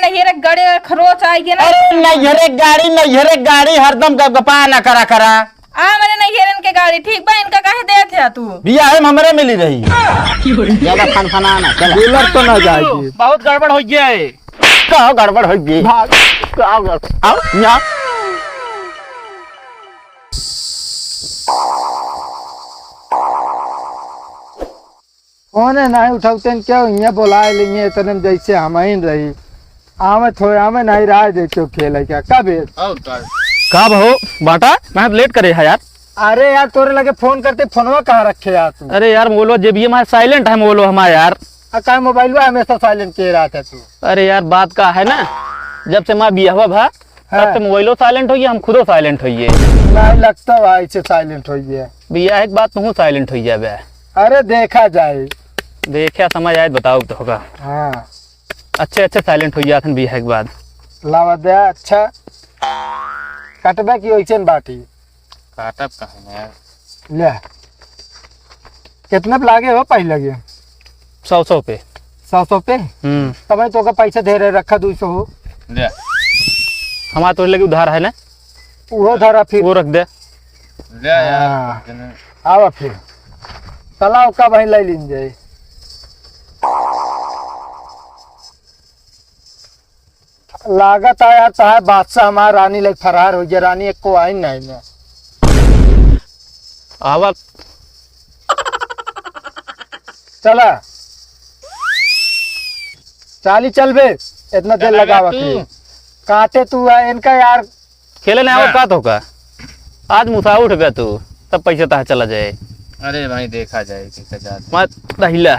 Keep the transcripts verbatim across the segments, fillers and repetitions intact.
नैहरे गाड़ी खरोच आई है ना। अरे नैहरे गाड़ी, नैहरे गाड़ी, हरदम गपगपा ना करा करा। आ, मने नैहरन के गाड़ी ठीक बा, इनका काहे देत है तू? बियाहे में हमरे मिली रही। ज्यादा फनफना ना, चल। कूलर तो ना जाएगी। बहुत गड़बड़ हो गया है। का गड़बड़ हो गई? भाग। का गड़-, आओ, यहाँ। फोने नहीं उठावते न, क्यों हियाँ बोलाए लेंगे इतने में, जैसे हम ही रही। आवे थोड़े, आवे नहीं रहा, देखियो खेल है क्या, कब है? और का? कब हो बाटा? मैं तो लेट करे है यार। अरे यार, तोरे लगे फोन करते, फोनवा कहाँ रखे यार तू? अरे यार, मोबाइल जेबिये में साइलेंट है, मोबाइल हमारा यार। आ, का मोबाइलवा हमेशा साइलेंट के रहा था तू? अरे यार, बात का है ना, जब से माँ बियाहवा भा, हाँ। तब से मोबाइलो साइलेंट होइए, हम खुदो साइलेंट होइए। नहीं लगता भाई से साइलेंट होइए। बियाह के बाद तू साइलेंट हो जाबे। अरे देखा जाए। देखा समय आए बताओ तो होगा। हाँ। अच्छे अच्छे साइलेंट हो जात हन बियाह के बाद। लावा दे अच्छा। कटबे की वैसे न बाटी। काटब कहाँ यार? ले। कितने पे लागे हो पहले के? सौ सौ पे। सौ सौ पे? हम्म। तब तो का पैसा दे रहे, रखा दो सौ हो। ले। हमारा तो लगे उधार है ना? वो धरा फिर। वो रख दे। ले यार। हाँ। आवा फिर। चला ओका भाई ले लीन जाए। लागत है यार, तहार बादशाह हमार रानी लग फरार हो गया। रानी एको आई नहीं में। आवा। चला। चाली चल बे। इतना देर चला बे लगावा तू। के। काटे तू है इनका यार। खेले नहीं आओ ना। का तो का? आज मुसा उठ बे तू, तब पैसे तहा चला जाए। अरे भाई, देखा जाए, कैसे जात है। मत दहिला।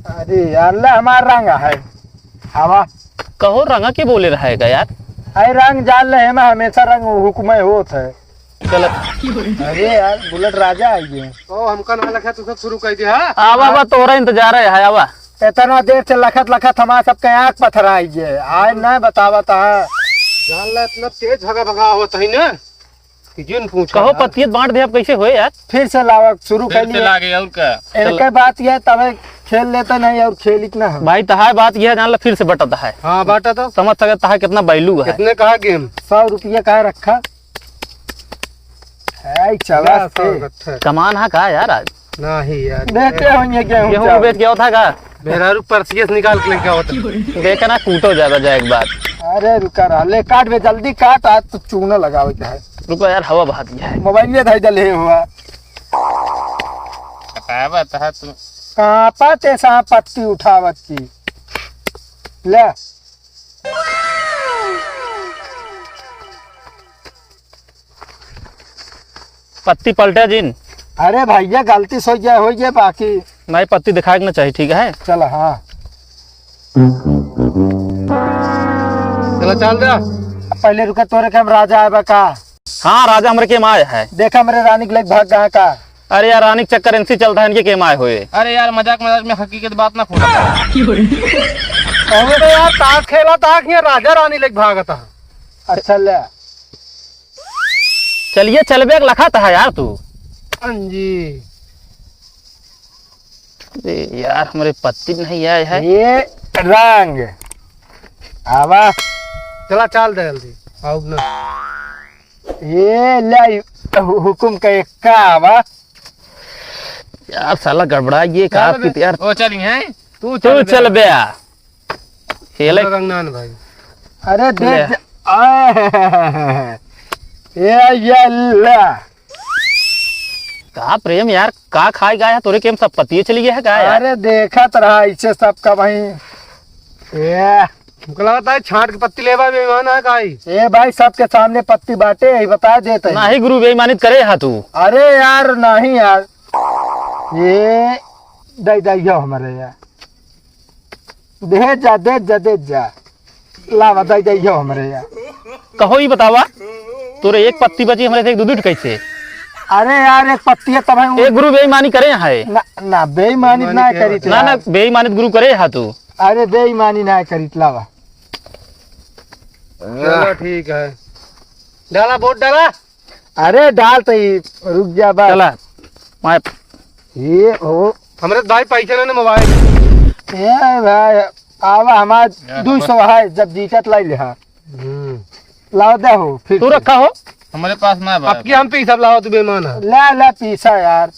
अरे यार, ले हमार रंग है। हवा। कहो रंगा के बोले रहेगा यार? अरे रंग जान ले, हमें हमेशा रंग हुक्म होत है। चल। अरे यार, बुलेट राजा आई है। ओ, हमका ना लगा, तू सब शुरू कर दिया, हाँ? आवा, आवा, तोहरा इंतजार है, आवा। इतना देर से लखत लखत हमार सबके आँख पथराई है। आए ना बतावत है। जान ला, इतना तेज भगा भगा होत है ना। कि जिन पूछा कहो यार। पतियत बांट दे, अब कैसे होए यार? फिर से लावा, शुरू फिर कर से लिए। लागे और का? इनके बात यह तबे खेल लेते नहीं और खेलित ना हम। भाई, तहाय बात यह जान ला, फिर से बटत है। हाँ, बाटा तो। समझ सके तहाय कितना value है। कितने कहा गेम? सौ रुपया कहा रखा। है, चला क्या से। सौ रखा? कमान हा का यार आज? नहीं यार। बेचे होंगे गेहूं गेहूं चावल। बेच गया था का? मेहरारू परसियस निकाल के लेके आवत है। देखा ना, कूटो ज्यादा जाए एक बार। अरे रुका रहा, ले काट बे, जल्दी काट, आज तो चूना लगावे के है। रुको यार, हवा बहा दिया है। मोबाइल में धाई जले हुआ। बतावा तहा तू। कहाँ पाते सा पत्ती उठावत की। ले। पत्ती पलटे जिन। अरे भैया, गलती से हो गया, हो गया, बाकी नहीं, पत्ती दिखाए के ना चाहिए, ठीक है? चला, हाँ। चला, चल दे। पहले रुका, तोरे के हम राजा आए बा का? हाँ, राजा हमरे के में आए है। देखा, हमरे रानी के लेके भाग गया का? अरे यार, रानी के चक्कर इनसे चलता है, इनके के में आए हुए। अरे यार, मजाक मजाक में हकीकत बात ना खोला। अरे यार, ताश खेला था कि राजा रानी लेके भागता। अच्छा ले। चलिए, चलबे के लखत है यार तू। हाँ जी। अरे यार, हमरे पत्ती नहीं आए है। ये रंग। आवा। चला, चाल दे जल्दी। आओ ना। ये ले हु-, हुकुम का एक का आवा। यार, साला गड़बड़ा ये का चल बे। यार। ओ, चल, हैं? तू तू चल बे। चल बे। खेले। चलो रंगनान भाई। अरे दे ले। ज-, आह, ये, ये ले। का प्रेम यार, का खाए गया है? तोरे के में सब पत्तिये चली गया है का यार? अरे देखत रहा इसे सबका भाई। ये। हमको लगता है छांट के पत्ती लेबा बेईमान है काई? ए भाई, सबके सामने पत्ती बाटे, यही बता देते हैं। नाही गुरु, बेईमानी करे हा तू। अरे यार, नहीं यार। ये दे दे यो हमरे यार। दे जा, दे जा, दे जा। लावा, दे दे यो हमरे यार। कहो ई बतावा, तोरे एक पत्ती बची, हमरे से एक दू दू कैसे? अरे यार, एक पत्ती है तब है। ए गुरु, बेईमानी करे है। ना, ना, बेईमानी बेईमानी ना करे करी है। ना, ना, बेईमानी गुरु करे हा तू। अरे बेईमानी ना करीत, लावा। चलो ठीक है। डाला, वोट डाला। अरे डाल तो ही, रुक जा बस। चला, माय। ये हो। हमरे भाई पैसा ना मोबाइल। ए भाई, आवा, हमार या दू सौ है, जब जीतत लाई ले हा। हम्म। लाओ दे हो, फिर तू से। रखा हो। हमारे पास ना बा। अब की हम पी सब लाओ, तू बेईमान है। ला, ला, पीसा यार।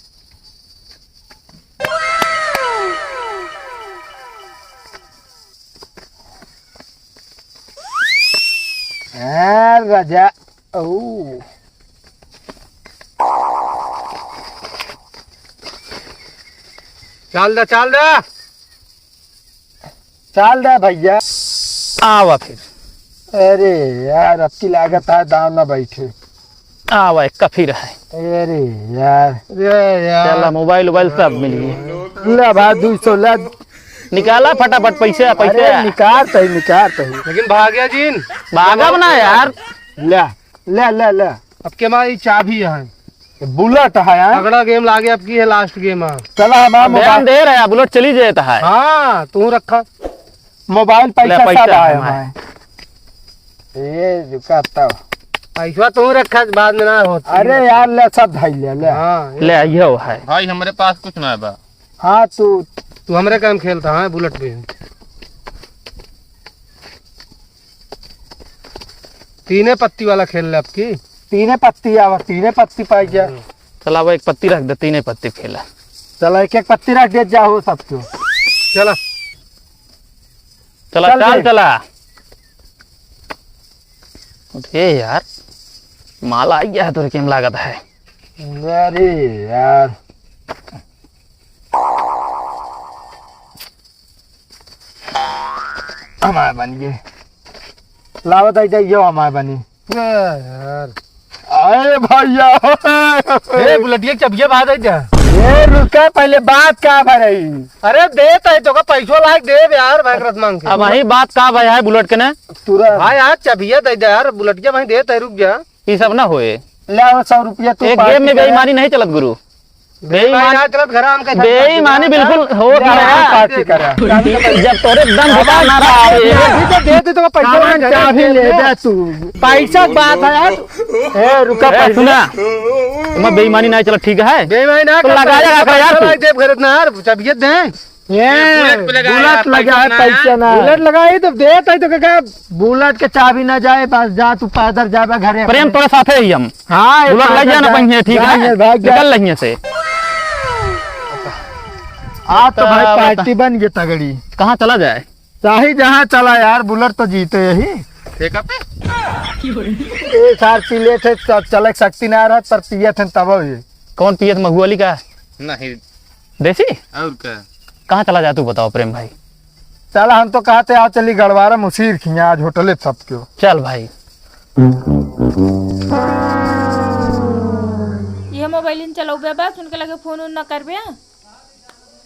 ए, राजा। ओ। चाल दा, चाल दा। चाल दा भैया। आवा फिर। अरे यार, अब की लागत है दाव ना बैठे। आवा, एक का फिर है। अरे यार। अरे यार। चला, मोबाइल, वोबाइल सब मिल गई। ले भाई, दू सौ ले। निकाला फटाफट पैसे, पैसे। अरे निकाल तही, निकाल तही। लेकिन भाग्या जिन। भागब ना यार। ले, ले, ले, ले। अब के माँ ई चाबी है। बुलेट है यार। तगड़ा गेम लागे, अब की है लास्ट गेम है। चला, हमारा ध्यान मोबाइल दे रहा है, बुलेट चली जाता है। हाँ, तू रखा। मोबाइल ले, पैसा पैसा सब आया हमारे। हमारे। ए, रुका तब। पैसा तू रखा, बाद में ना होता। अरे यार, ले सब भाई ले, ले। हाँ, ले, ये हो है। भाई, हमारे पास कुछ ना बा। हाँ, तू तू हमरे काम खेलता है, बुलेट पे। तीने पत्ती वाला खेल ले अब की। तीने पत्ती आवा, तीने पत्ती पाई गया। चला, अब एक पत्ती रख दे, तीने पत्ती खेला। चला, एक एक पत्ती रख दे, जा हो सब क्यों। चला। चला, चल चल, बे। चला। अरे यार, माल आ गया है तोरे केम लागत है। अरे यार। हमार बन गए। लावत आई जाइयो हमार बनी। ए यार। अरे भैया। ए, बुलेटिया के चबिया बात है क्या? ए, रुका, पहले बात का भरई? अरे, देत है तो का पैसो लायक देब यार, भयंकर मांग के। अब वही बात का भाई है बुलेट के ने? तुरंत। भाई, आज चबिया दे दे यार, बुलेटिया भाई देत है, रुक जा। ये सब ना होए। ले आओ, सौ रुपया तू एक पार्टी गेम में करे। बेईमानी नहीं चलत गुरु। बेईमान-, बेईमान-, आज गलत घर हम कैसे बेईमानी बिल्कुल हो ले आओ, रहा है। पार्टी करे। जब तोरे दम घुटा ना रहा है। अभी तो दे दे तो पैसा कौन दे दे, चाबी दे ले दे। दे तू। पैसा की बात है यार। ए, रुका ए, पैसा। सुना। तुम्हारा बेईमानी नहीं चला, ठीक है? बेईमानी ना तो कर, लगा पैसा लगा कर यार पैसा तू। लायक देब घर इतना यार, चाबिया दे। ये बुलेट पे लगा बुलेट यार, लगा है, पैसा ना पैसा है। ना। बुलेट लगा ही तो देत है तो का बुलेट के चाबी ना जाए, बस जा तू पैदल जाबे घरे प्रेम अपने। तोरे साथे ही हम। हाँ, ये बुलेट लग पैदल जाए ना जा, पहिए, ठीक जा है? ये भाग जा। निकल लहिए से। आज तो भाई बता, बता। पार्टी बन गई तगड़ी। कहाँ चला जाए? चाहे जहाँ चला यार, बुलेट तो जीते यही। ठेका पे? ए सार पी लेत है, च-, चले के शक्ति ना रहत, पर पियत है तब भी। कौन पियत, महुआली का? नहीं। देसी? और का? कहाँ चला जाए तू बताओ प्रेम भाई? चल हम तो कहते आओ चली गड़वारा मुसीर खिया आज होटले सब क्यों। चल भाई। ये मोबाइल इन चलौबे बस, उनके लगे फोन उन न करबे।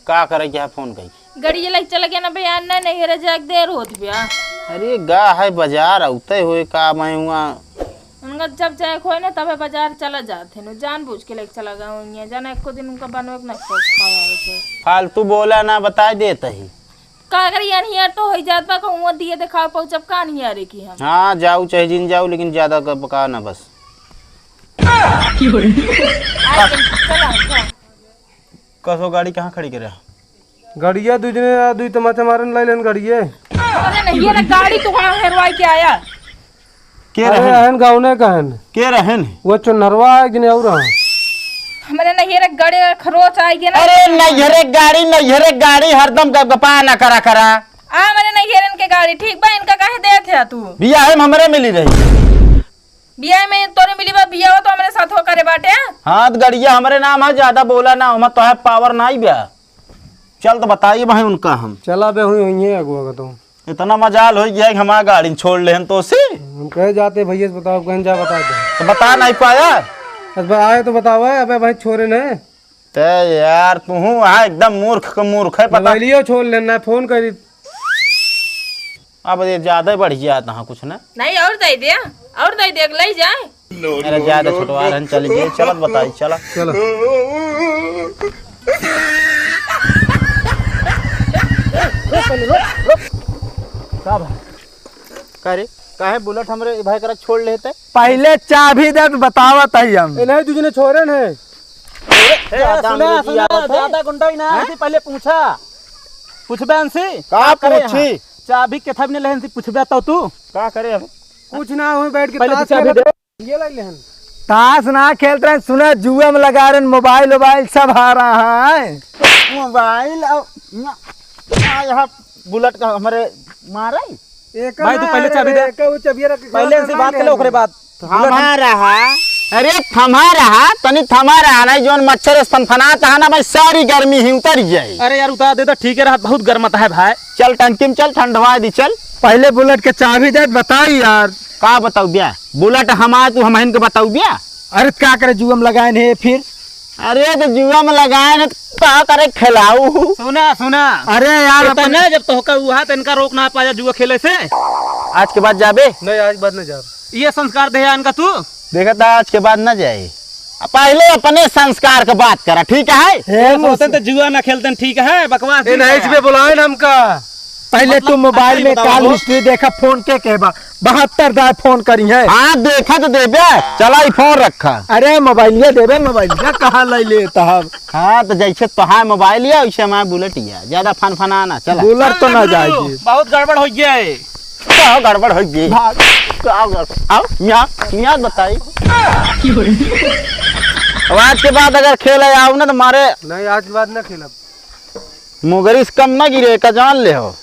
का करे के है फोन कई? गड़िया लग चला गया ना बे, यार ना नैहरे जाके देर होत बे। अरे गा है बाजार औते हुए का मैं हुआ। उनका जब जाए के होए ना तबे बाजार चला जात है, नु जानबूझ के लेके चला गया हूँ, जाना एको दिन उनका बनवे के ना खाया होते। फालतू बोला ना, बताए देत ही। का करी यार, हियार तो होई जात बा, कहूँ दिए देखावे पहुँचब का नहीं यारे की हम। हाँ जाऊ चाहे जिन जाऊ, लेकिन ज्यादा क-, बका ना बस। आज चला, चला। कसो गाड़ी कहाँ खड़ी करे? गड़िया दुजने आ, दुई तमाचा मारन लाई लेन गड़िए। अरे नहीं, ये ना गाड़ी तू कहाँ हेरवाई के आया? के अरे रहन? अहन गाउने कहन। के रहन? वो चुनरवा एक दिन और रहा। हमरे नैहरे गड़े खरोच आइ गए ना। अरे नैहरे गाड़ी, नैहरे गाड़ी, हरदम गपगपा ना करा करा। आ, हमरे नैहरन के गाड़ी ठीक बा, इनका काहे देत है तू? बियाह में हमरे मिली रही। बियाह में तोरे मिली बा, बियाह तो हमरे साथ हो करे बाटे। हाँ, तो गड़िया हमरे नाम है, ज्यादा बोला ना, हम तो है पावर ना ही बा। चल तो बताइए भाई उनका हम। चला बे, हुई, हुई है अगुआ का तो। इतना मजाल हो गया कि हमारा गाड़ी छोड़ लेहन तो से। हम कहे जाते भैया से बताओ, कहन जा बता दे। तो बता नहीं पाया। बस बा-, आए तो बताओ, है, अबे भाई छोरे ने। ते यार, तू वहाँ एकदम मूर्ख के मूर्ख है, पता। मोबाइलियो छोड़ लेना, फोन करी। अब ये ज्यादा बढ़ गया था कुछ ना। नहीं, और दे दे, और दे दे, ले जाए। अरे ज्यादा छोटवा रहन, चल गए, चलत बताई, चला। चलो। का भाई? का रे? काहे बुलेट हमरे भाई करा छोड़ लेते? पहले चाबी दे तो बतावत है हम। ए, नहीं, तुझने छोरे ने। ए, ज्यादा सुना, अंग्रेजी सुना, आवत है। ज्यादा गुंडा ही ना, हैं? ऐसे पहले पूछा। पूछबे अंशी, का का करे पूछी? यहाँ? चाबी केथा बिने लेहन से पूछबे तो तू? का करे अब? कुछ ना हो, बैठ के पहले तो ताश चाबी खेलत दे। ये ले लेहन। ताश ना खेलत रहन, सुना जुआ में लगा रहन, मोबाइल वोबाइल सब हारा है। मोबाइल और ना, आ, यहाँ बुलेट का हमरे मारे। एक भाई, तू ना पहले है चाबी रे, दे। एक वो चाबी रख के पहले खेलत इनसे रहन, बात कर ले, ले ओकरे लेहन। बाद। बुलेट हम थमा रहा। अरे थमा रहा, तनी थमा रहा, नहीं जौन मच्छर से फनफनात है ना भाई, सारी गर्मी ही उतर जाई। अरे यार, उतार दे तो ठीक है, रात बहुत गर्मत है भाई। चल टंकी में चल, ठंडवा दी, चल। पहले बुलेट के चाबी दे, बताई यार। का बताऊ ब्या? बुलेट हमार, तू हमहिन के बताऊ ब्या? अरे का करे, जुआ में लगाए है फिर? अरे तो जुआ में लगाए न, का करे खेलाऊ? सुना, सुना। अरे यार, इतना अपन जब तोहका हुआ तो इनका रोक ना पाया जुआ खेले से। आज के बाद जाबे? नहीं, आज के बाद नहीं जाब। ये संस्कार दे इनका तू? देखा था, आज के बाद ना जाए। पहले अपने संस्कार के बात करा, ठीक है? ए, ये सोचते तो जुआ ना खेलते, ठीक है, बकवास ए, नहीं नहीं। इसमें बुलाए ना हमका। पहले मतलब, तू मोबाइल में बताओ। कॉल हिस्ट्री देखा, फोन के के बा, बहत्तर दाए फोन करी है। हाँ, देखा तो देबे, चला ई फोन रखा। अरे मोबाइलिया देबे, मोबाइलिया कहाँ ले लेता हम? हाँ, तो जैसे तोहार मोबाइल है, वैसे हमार बुलेट है। ज्यादा फनफनाना, चला। बुलेट तो ना जाएगी। बहुत गड़बड़ हो गया है। का गड़बड़ हो गई? भाग। का गड़बड़? आओ, यहाँ, यहाँ बताई। अब आज के बाद अगर खेले आओ ना तो मारे नहीं, आज के बाद ना खेलब। मुगरी से कम ना गिरे, का जान ले हो।